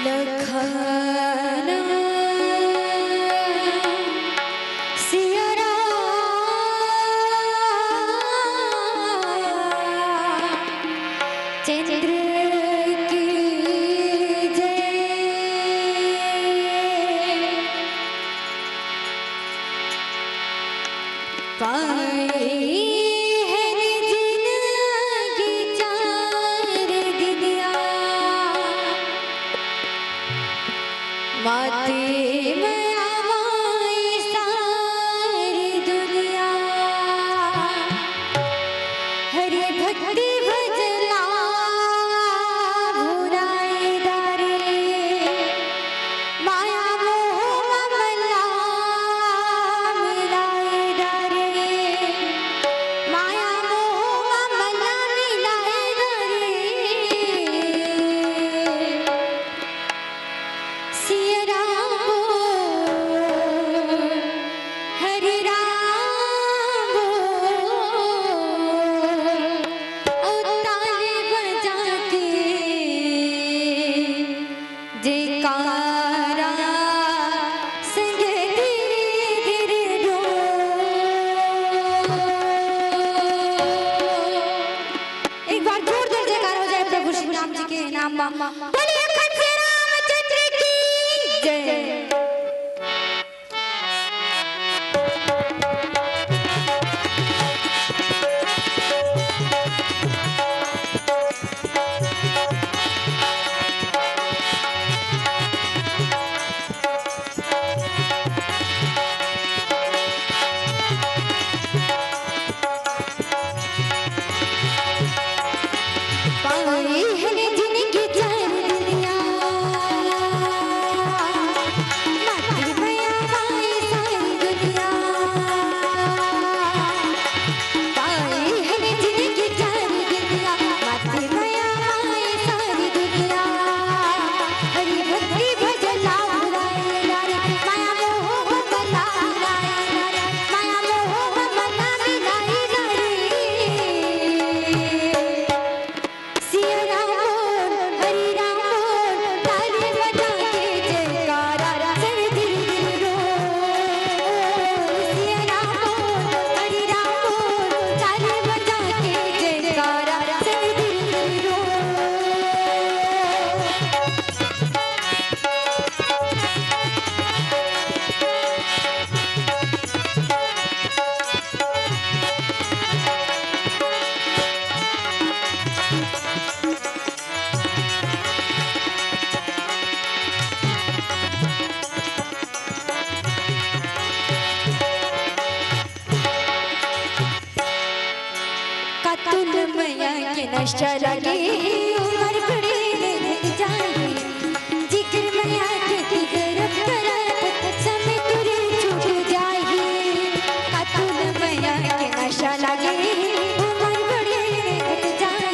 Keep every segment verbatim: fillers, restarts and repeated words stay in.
लखन सिया राम चंद्र की जय। पाए हन जिनगी चार दुनिया, माती मया माई सारी दुनिया। हरि भक्ति भजला भुलाए दारे, माया मोह ममला मिलाए दारे, माया मोह ममला मिलाए दारे। सिया राम बोल, हरे राम बोल, अउ ताली बजा के जयकारा संग धीरे धीरे डोल। एक बार जोरदार जयकार हो जाए प्रभु श्री राम जी के नाम मा। बोलिए खंडे रामचंद्र की जय। कातुल मया के नशा लगे, उमर बड़े ले जाए। जिगर मया के तिगर करत, समय तुरे छूट जाए। कातुल मया के नशा लगे, उमर बड़े ले जाए।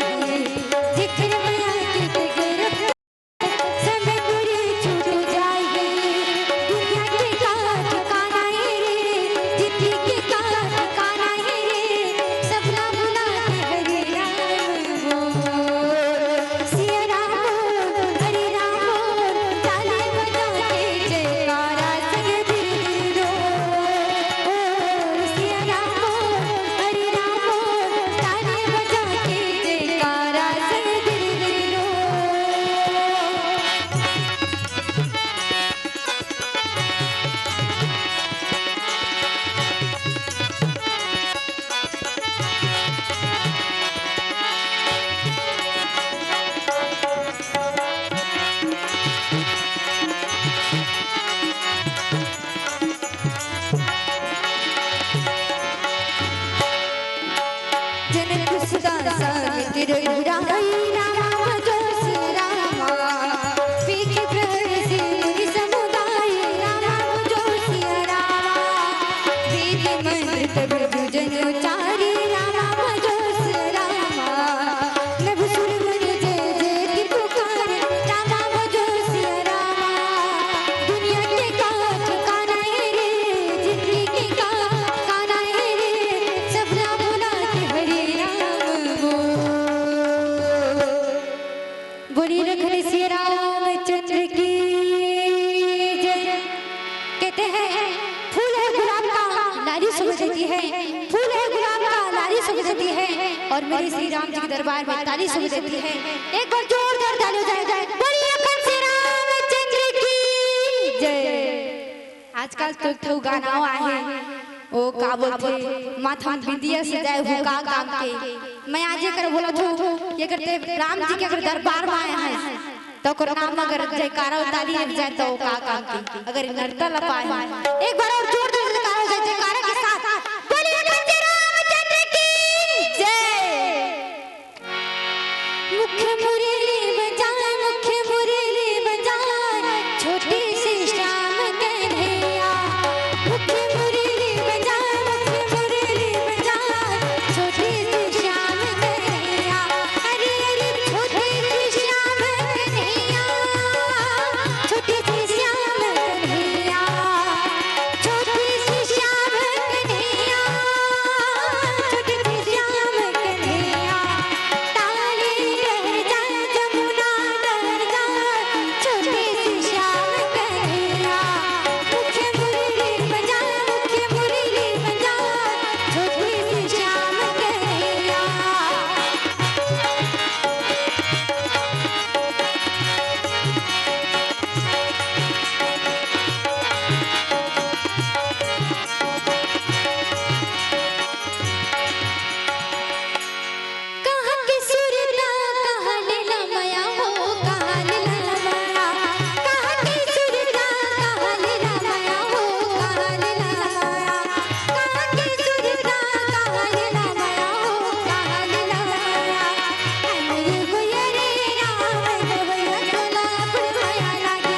जिगर मया के तिगर सुन देती है और मेरे श्री राम जी के दरबार में ताली सुन देती है। एक बार जोरदार ताली हो जाए, जाए। बोलिए लखन श्री रामचंद्र की जय। आजकल तो एक ठो गाना आए हे, ओ का बोलथे, माथा में बिंदिया सजाए हो का काम के। मैं आज एकर बोलत हूँ कि अगर ते राम जी के अगर दरबार में आए हैं, तो ओकर नाम अगर जयकारा उतारी लग जाए, तो का काम के। अगर नरता लपाए हैं, एक बार और जोर से जयकारा हो जाए, जयकारा के साथ बोलिए लखन श्री रामचंद्र की जय। मुख मुरली बजाए, मुख मुरली बजाए, छोटे से श्याम कन्हैया। मुख मुरली बजाए, मुख मुरली बजाए, छोटे से श्याम कन्हैया। अरे अरे छोटे से श्याम कन्हैया, छोटे से श्याम कन्हैया, छोटे से श्याम कन्हैया, छोटे से श्याम कन्हैया। ताले डहर जा, जमुना डहर जा, छोटे से श्याम कन्हैया। मुख मुरली बजा, मुख मुरली बजा, छोटे से श्याम कन्हैया। कहाँ के सुरता, कहाँ ले लमया हो, कहाँ ले लमया। कहाँ के सुरता, कहाँ ले लमया हो, कहाँ ले लमया। कहाँ के सुरता, कहाँ ले लमया हो, कहाँ ले लमया। हमरे गुजरे राम गवया तोला बड़ मया लागे।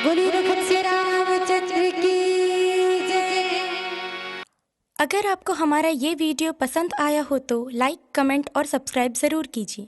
बोलिए लखन श्री रामचंद्र की जय। अगर आपको हमारा ये वीडियो पसंद आया हो तो लाइक, कमेंट और सब्सक्राइब ज़रूर कीजिए।